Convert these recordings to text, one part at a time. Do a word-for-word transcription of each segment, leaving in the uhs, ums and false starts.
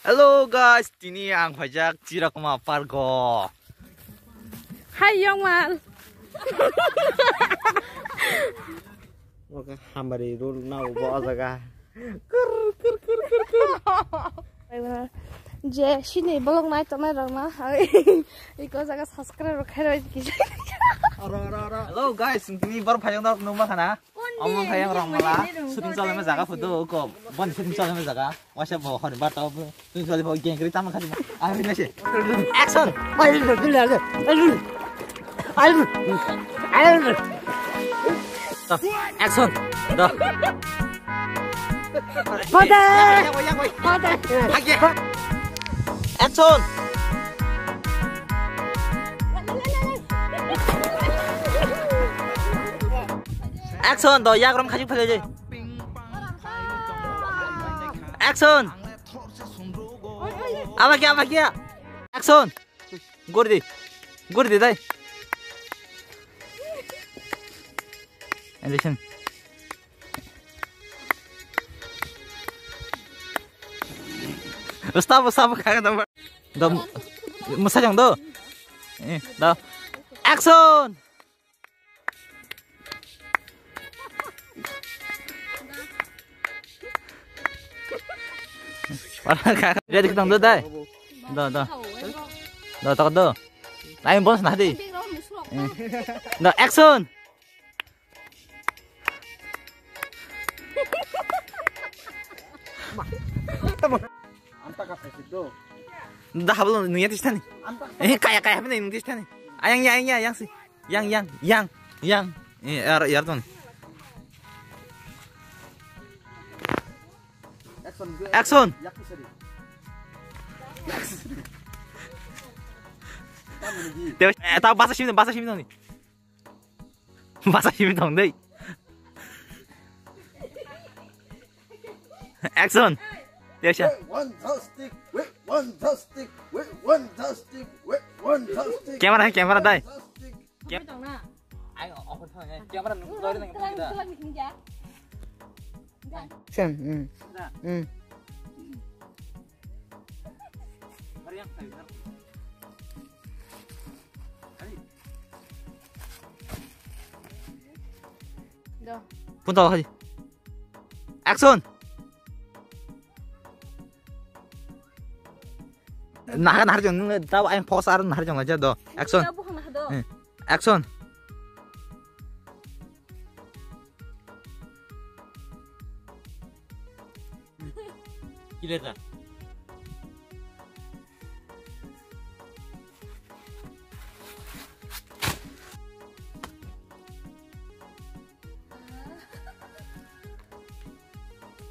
Hello guys, tini ang phaijak Chirakma Park o. Hi, young man. Oke, hamari rul nao bo o jaga. Kur, kur, kur, kur, kur. Je, sini vlog nai tongnai rok na. Iko jaga subscribe rok khairok kisa. Hello guys, tini bor phaijak nok numa khana. Omo khe yang rong mala, shooting chalai ma jaga photo ko, bon shooting chalai ma jaga, waisa bo hor ba tao shooting chalai bo geng kri tamo khadi. Ayo, ini sih. Action. Action. Dah. Pada. Pada. Action. Action, do yak rom khaju phale je. Action. Aba kya, aba kya? Action. Gori de. Gori de dai. Action. Stop, stop, kaya dong. Do, masa jang do. Eh, do. Action. Jadi kita do dai. Do, do. Do, tak do. Lain bos nah di. Eh. Do, action. Dah hablo nuya tistani. Eh, kaya, kaya habne nuya tistani. Ayang ya, ayang ya, ayang si. Yang, yang, yang, yang. Eh, yar, yar ton. Action. Teo, eh, tao basa simi, basa simi ni. Basa simi tong dei. Action. Teo sa. Wait, one, two, stick. Wait, one, two, stick. Wait, one, two, stick. Wait, one, two, stick. Camera hai, camera dai. Cam-, ai, off thang, eh. Camera nung doi nang. Sen, hmm. Hmm. Do. Pun tau hai. Action. Nahar, nahar jong, nung tau ayang focus ar nahar jong aja do. Action. Hmm. Action. Kile ta.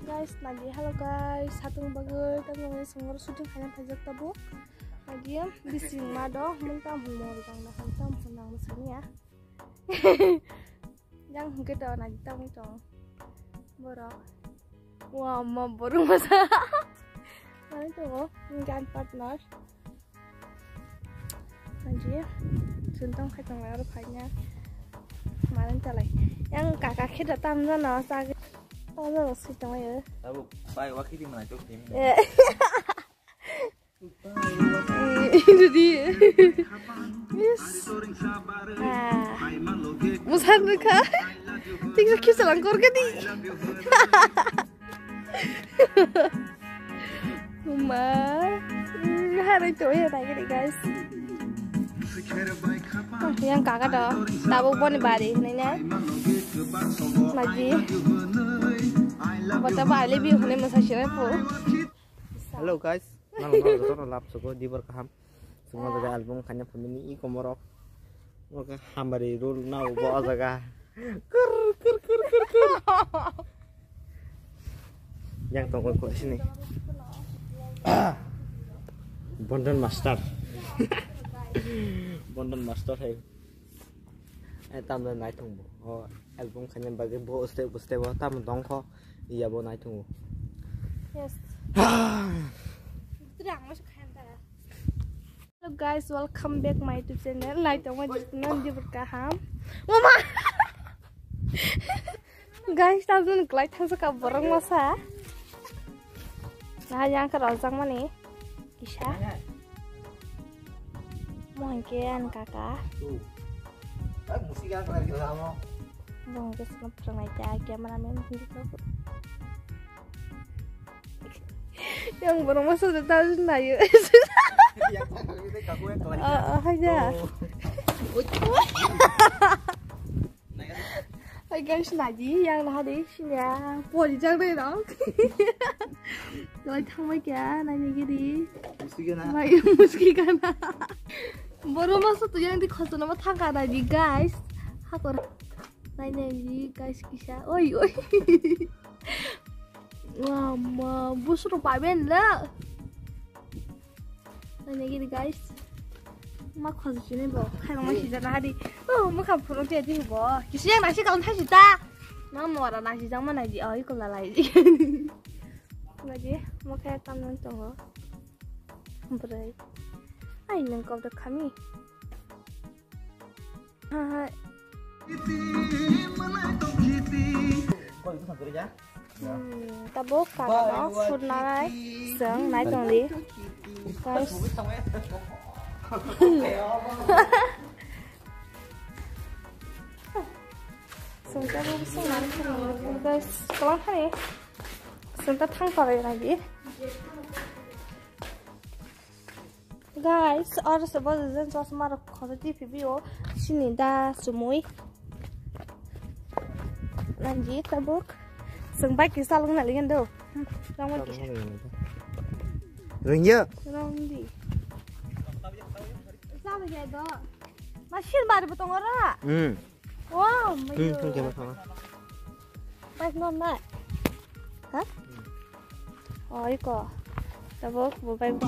Guys, nagi, hello guys, satung bagwi tamo ngi songor shooting khaina phaijak tabuk. Nagi, bising ma do, mun tam hwn mor jang na hwn tam hwn nang sani ya. Jang hwnkhe to nagi tamo tong. Borok. Wa, ma borok masa. Nagi tongo, gan partner. Anji, chwng tong khai tong aro phaina. Maran chalai. Yang kaka khe da tam jano, chagwi. Tam jano si tong yo. Tabuk, bai, wa kiti manai tok timi. Eh. Ini dia. Yes. Ah. Musan ka. Tinggal kisah langkor ka di. Uma. Hmm, harai to ya lagi deh, guys. Oh, yang kaka do. Tabuk boni bari ini nya. Lagi. Bota bali bi hune masa sirai po. Hello guys. Nang no joto no lap sugo dibor kaham. Sungma jaga album kanya family i komorok. Oke, hamari rul nao bo o jaga. Kur, kur, kur, kur, kur. Yang tong ko sini. Bondon master. Bondon master hai. Eh, tamle nai thung bo. O album kanya bagwi bo step, step bo tam dong kho. Iya bo nai thung bo. Yes. Hello guys, welcome back my YouTube channel. Nai tongma jitna dibur kaham. Mama. Guys, tamle klai thang sa ka borok masa. Naha yang khe rojak mani kisa. Mo hwnkhe ani kaka. Bo hwnkhe chwngno phwrwngnai kha cameraman hwnkhe. Yang borok masa da ta nayo. Oh, oh, hai da. Hai guys, naji yang naha de sinya pori jang dai dong. Lai thangbai kya naini gidi. Muski kana. Mai muski kana. Borok masa tu yang di khosona ma thangka naji guys. Hakor. Naini naji guys kisa. Oi oi. Mama, busuk paben la. Naini gidi guys. Ma khosini bo. Khairok ma sijana hari. Oh, mukha phuru te di bo. Kisi yang nasi kaun thasi ta. Ma mora nasi jang ma naji. Oi kola lai. Naji, mukha tam nang tongo. Brai. Ai nang kau da khami. Hai. Hmm, tabuk kaka no surnai chwng nai tongdi. Guys. Chwng tabuk surnai chwng guys. Kwlwng thani. Chwng ta thang parai nai di. Guys, oro se bo jeng chosma rok khoto tipi bio sini da sumui. Nanji tabuk. Seng bai kisa lung na ligen do. Rong bai kisa. Rengya. Rong di. Sa de do. Ma sir bar bo tong ora. Hmm. Wow, hmm, mayo. Thang kema thang. Bike non nai. Ha? Oh, iko. Tabuk bo bike.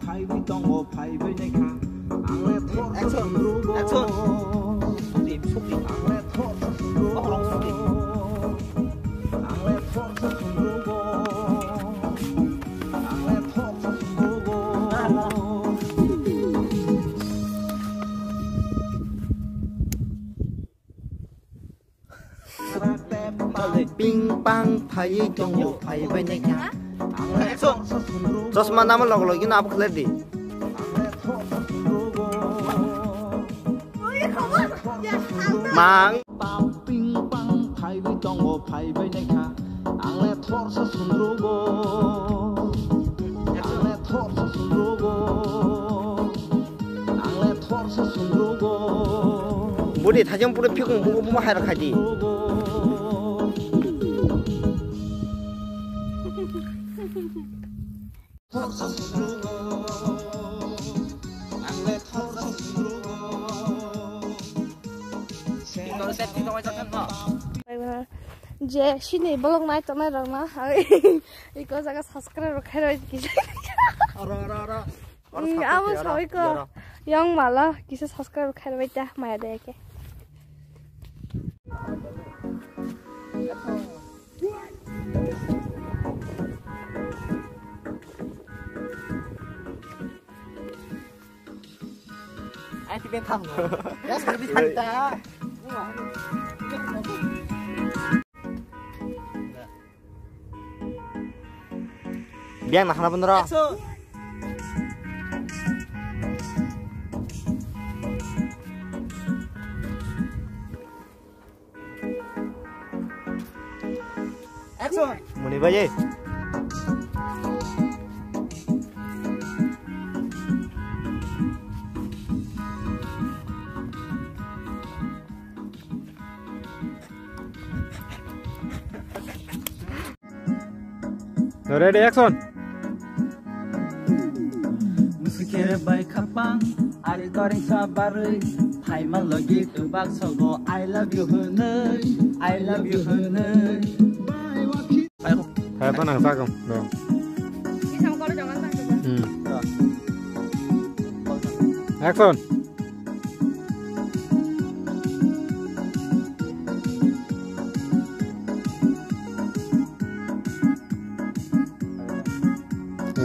Phaiwi tongo, phaiwi naikha. Ang le thor action, thor action. Ang le thor thor. Ang le thor thor. Ang le thor thor. Ping pang phaiwi tongo, phaibai naikha. Chosma nama log logino abo khlai di. Mang. Ping pang phaiwi tongo, phaibai naikha. Ang le thorsa sundrugo. Ang le thorsa sundrugo. Ang le thorsa sundrugo. Budi thajang pura phikung bugo bumo hai rakha di. Thorsa sundrugo. Ang le thorsa sundrugo. Je sini bolong nai tongnai rok na. Iko jaga subscribe rok khairok kisa. Aro, aro, aro. Aro Mm, abo sawi ko. Yong mala kisa subscribe khairok ta maya de ke. Ai, ti ben tham. Ya, sabi tham ta. Biang na khana bondro. Action. Action. Muni bai. Ready, action. Musikere bai khapang, ari toring sa barwi, phaima logi tubak sogo, I love you hwnwi, I love you hwnwi. Hai pa nang sagam, no. Hmm. Action.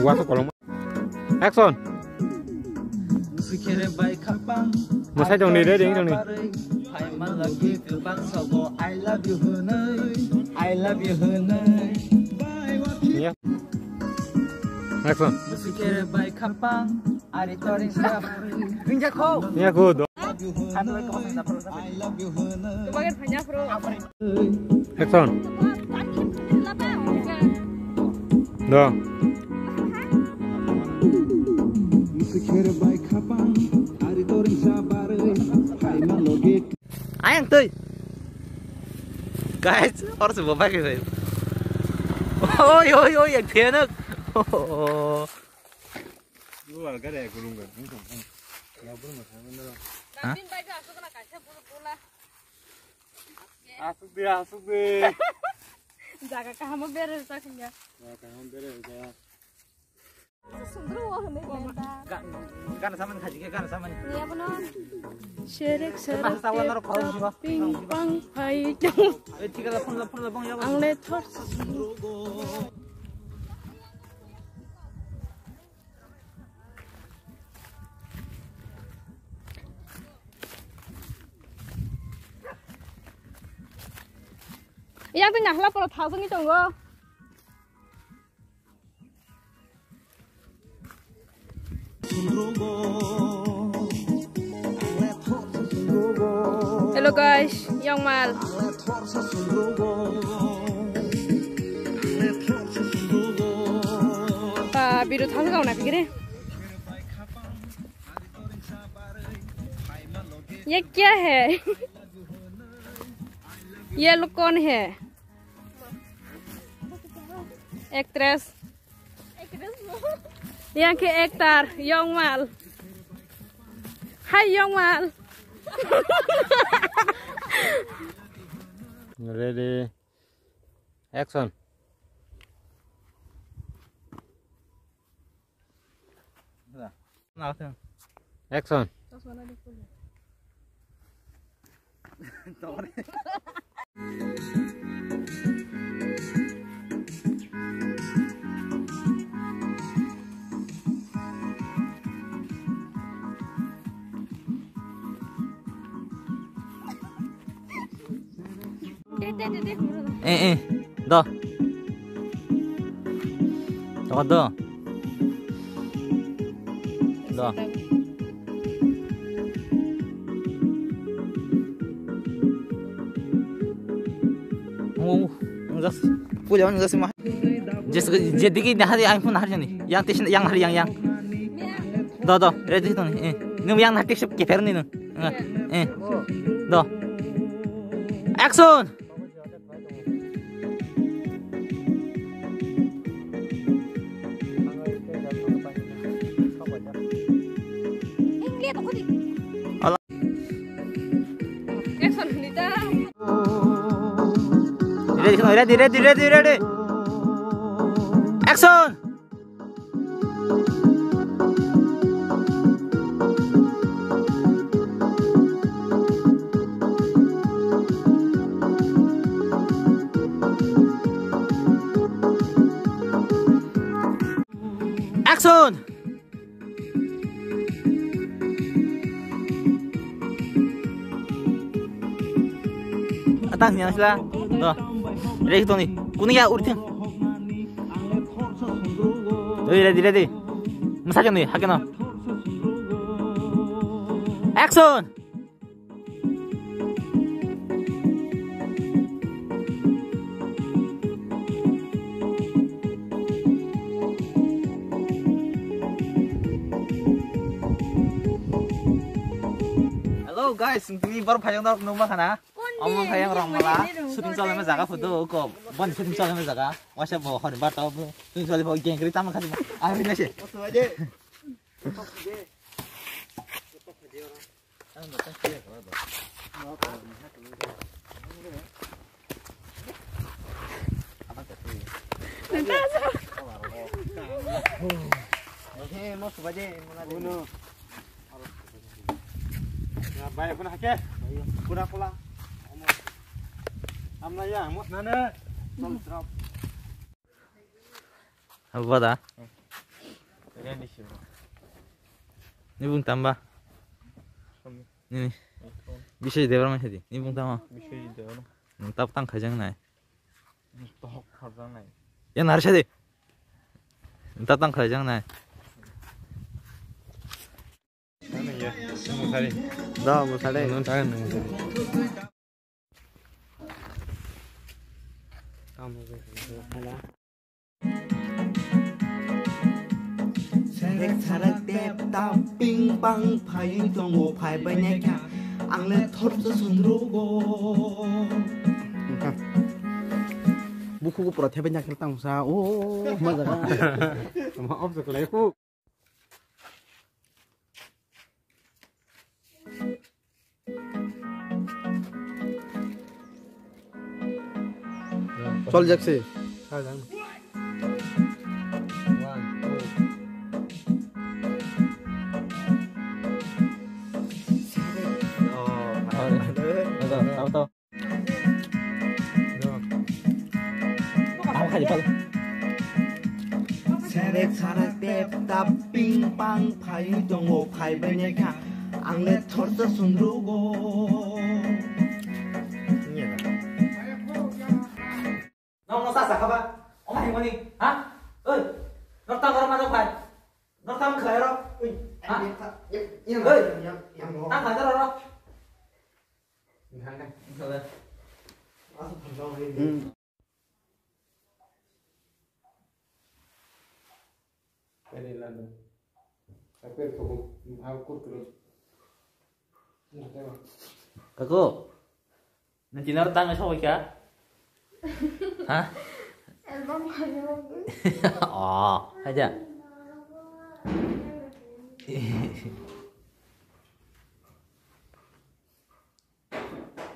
Wa to kolom. Action. Sikere bai khapang. Mwsai tong ni, ready tong ni. Hai malagi tubang sobo, I love you hwnwi, I love you hwnwi. Yeah. Action. Musikere bai khapang, ari toring sa. Ringja kho. Ya kho do. Satu lagi kau sana perlu sampai. Kebagian banyak, bro. Action. Do. Musikere bai khapang, ari toring sa bare, hai ma loge. Ayang tui. Guys, harus bawa pakai saya. Oi, oi, oi, yang pianak. Lu agak ada gulung kan? Hah? Asuk deh, asuk deh. Jaga kaham bere sa kanya. Jaga kaham bere sa. Sundro wo hwnwi benta. Gan, gan samani khaji khe gan samani. Ni abono. Serek serek. Ping pang phai. Eh, thik ase, phone la, phone la, bang ya. Ang le thor. Yang tu nyahla pura thau ni tongo. Hello guys, Yongmal. Ba, biru thang kau na phikre. Ye kya hai? Ye log kaun hai? Actress. Yang ke actor, Yongmal. Hai, Yongmal. Ready. Action. Action. Eh, eh, do. Toko do. Do. Oh, just, puja on just ma. Just, je digi nahari ang pun nahari jani. Yang tis yang nahari yang, yang. Do, do, ready tong. Eh, nung yang nahari sep keper ni nung. Eh, eh. Do. Action. Ready, ready, ready, ready, ready. Action. Action! Atang sinyal sila. Tuh. Ready, Tony. Kuning ya, urut. Ready, ready, ready. Masa kan nih, hakeno. Action! Hello guys, tini bor phajang dok numa khana. Omo phajang rong mala, shooting chalai ma jaga photo ko, bon shooting chalai ma jaga, wasa bo hor bar tau shooting chalai bo geng kri tama khadi, ah, ini sih. Abo da. Ni bung tamba. Nini. Biswajit Debbarma sadi. Ni bung tamba. Nung tap tang khaijang nai. Yang nari sadi. Ta tang khlai jang nai. Da, musare. Serek serek tep tap ping pang phaiwi tongo, phaibai naikha ang le thorsa sundrugo. Bukhugo pura thebai naikha tangsa, o, ma jaga. Ma off jaga lai khu. Chol jak se. Serek serek tep tap ping pang phaiwi tongo, phaibai naikha ang le thorsa sundrugo. Nong no sa sa kha ba? Omo hai mani, ha? Oi, nok tang oro ma nok phai. Nok tang khlai oro. Oi, ha? Oi, tang khlai oro. Kaku, nang tini oro tang sokoi kha? Ha? Album khaina bagwi. Oh, haja.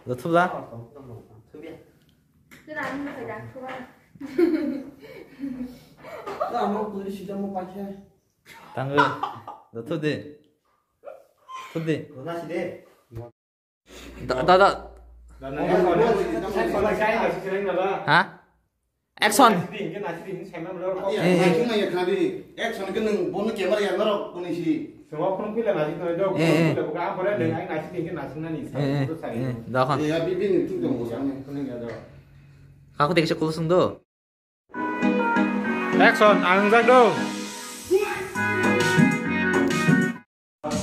Lo thupla? Tangwi. Lo thup di. Thup di. Da, da, da. Ha? Action. Eh, eh. Action ke nung bono camera yang norok kuni si. Eh, eh. Eh, eh. Dokon. Kaku dekse kulo sung do. Action, ang jak do.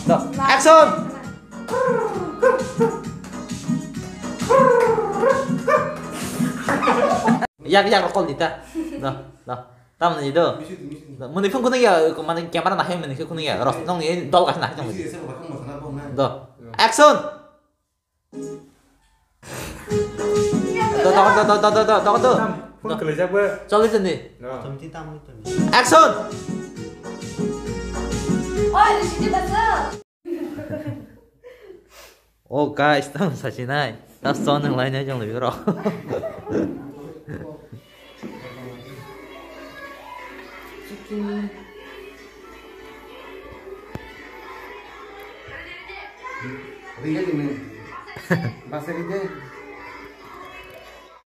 Do. Action. Yak, yak, rokol dita. Do, do. Tamni do. Muni phung kuning ya, mani camera nahai muni phung kuning ya. Ros nong ni dol kas nahai nong. Do. Action. Do, do, do. Phone kwlaijak bo. Choli tini. No. Action. Oi, sini basa. Oh guys, tamo sasinai. Tas ton nang lainai jong lagi ro. Ringa di men. Basa gitu.